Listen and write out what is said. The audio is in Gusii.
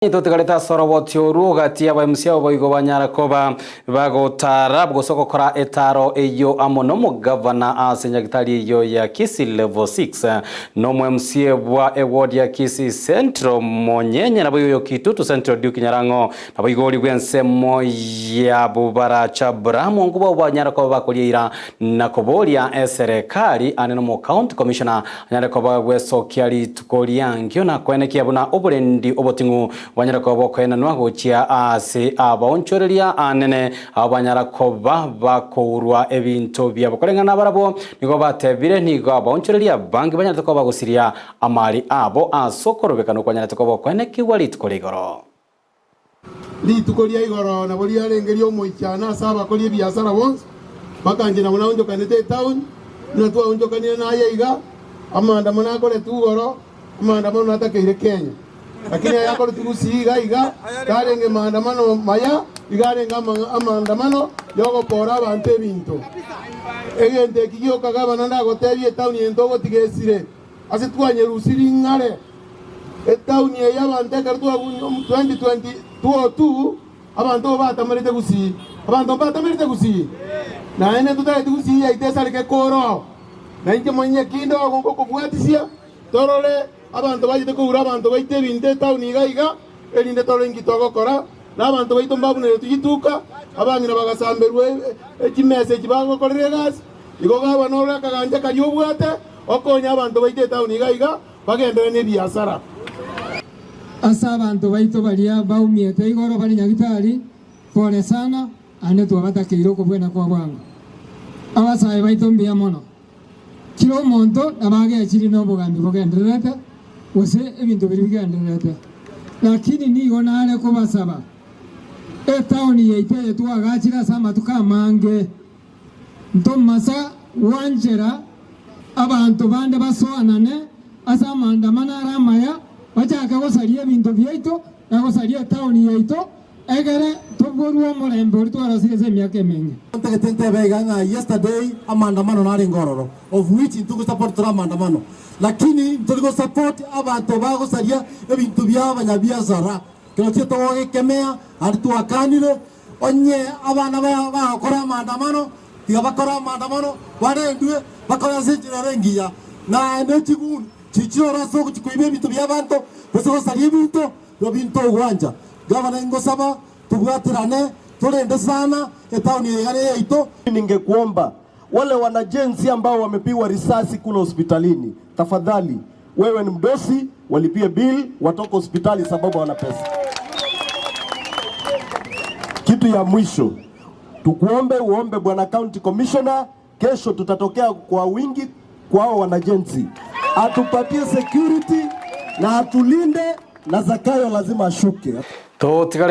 Totigarete ase oroboti orwo gati y'abaemusi abo boigo banyara koba bagotara gose gokora etaro eyio amo nomogavana ase nyagitari eyio ya Kisii Level 6 nomoemusie bwa eward ya Kisii Central Monyenye naboigo oyo Kitutu Central Duke Nyarang'o naboigo oria bw'ensemo ya Bobaracha Abraham Onkuba abwo banyara koba bakoria eira na koboria eserekari ande nomo County Commissioner Anyare koba gwesokia rituko riankio na koenekia buna oborendi oboting'u bwanyare koba bokoenanwa gochia aase abaonchoreria aanene, abwo banyara koba bakourwa ebinto biabo. Koreng'ana nabarabwo nigo batebire, nigo abaonchoreria abange banyarete koba bagosiria amari abo ase okorobekana okwanyarete koba okoenekigwa rituko ria igoro. Rituko ria igoro nabo riarenge ri'omoichano ase abakori ebiasara bonsi, bakanchera buna naonchokanete etaoni, buna twaonchokanire naye iga, amaandamano akoretwe igoro, amaandamano natakeire Kenya. Lakini aya akoretwe Gusii iga iga, tarenge maandamano maya, iga arenge amaandamano yogokora abanto ebinto. Egento eki gioka gavana ndagotebie etaoni eye ntogotiga esire, ase twanyerusirie ng'are. Etauni eye abanto ekero 2022 abanto obo batamerete Gusii. Abanto mbatamerete Gusii? Naende ntotageti Gusii yaito esareke koroo. Na inche monyene kinde ogo ngokobwatisia torore abanto bachete koura abanto baito ebinto etauni iga iga erinde torore inki togokora na abanto baito mbabuneretwe chituka, abang'ina bagasamberwa chimesa echi bagokorera egasi. Igo gabana ore akagancha karia obwate okonye abanto baito etauni iga iga. Bagenderere nebiasara. Ase abanto baito baria baumiete igoro bare nyagitari, pole sana, aande twabatakeire okobwena kwa bwango. Abasae baito mbuya mono. Kera omonto nabagechire nobogambi bogendererete, gose ebinto biria bigendererete. Lakini nigo nare kobasaba, etaoni yaito eye twagachire ase amatuko amange, Ntomasa gwanchera abanto bande basoanane ase amaandamano are amaya, bachake gosaria ebinto biaito na gosaria etaoni yaito, egere toborwe omorembe oria twarosire ase emiaka emenge. Ntagete ntebe iga ng'a yesterday amaandamano narenge ororo of which intwe go support tore amaandamano lakini ntori go support abanto bagosaria ebinto bia abanyabiasara kero chietogogekemea aria twakanire Onye abana bagokora amaandamano, tiga bakore amaandamano, barendwe, bakore ase enchera ere engiya, naende chiguni chichire ase ogochia koiba ebinto bi'abanto, gose gosaria ebinto, bibe binto ogwancha. Gavana ingosaba tobwaterane, torende sana etaoni eye iga neyaito. Ningekuomba wale wanajenzi ambao wamepigwa risasi kule hospitalini, tafadhali wewe ni mdosi, walipie bill watoke hospitali sababu hawana pesa. Kitu ya mwisho tukuombe, uombe bwana county commissioner, kesho tutatokea kwa wingi kwao wanajenzi, atupatie security na atulinde, na Zakayo lazima ashuke. Totigare.